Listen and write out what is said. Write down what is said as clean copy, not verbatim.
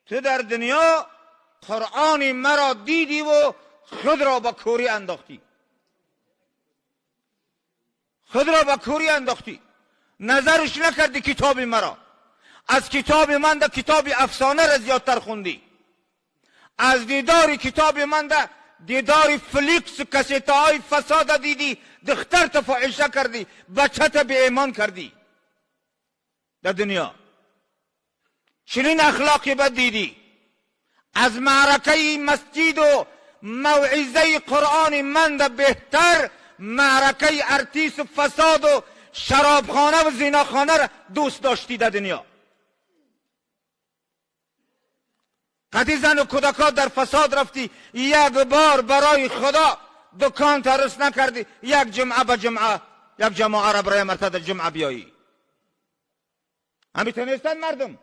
Ту дар дунё Қуръони маро дидӣ ва худро ба кӯрӣ андохтӣ, худро ба кӯрӣ андохтӣ, назарш накардӣ китоби маро. Аз китоби ман да китоби афсонаро зиёдтар хундӣ, аз дидори китоби ман да дидори фликсу кассетаҳои фасода дидӣ, духтарта фоҳиша кардӣ, бачата беимон кардӣ. Дар дунё чунин ахлоқи бад дидӣ, аз маъракаи масҷиду мавъизаи Қуръони ман да беҳтар маъракаи артису фасоду шаробхона ва зинохонаро дӯст доштӣ. Дар дунё қади зану кӯдакот дар фасод рафтӣ, як бор барои Худо дукон тарс накардӣ, як ҷумъа ба ҷумъа як ҷамоаро барои марта дар ҷумъа биёӣ. Ҳамитонистанд мардум.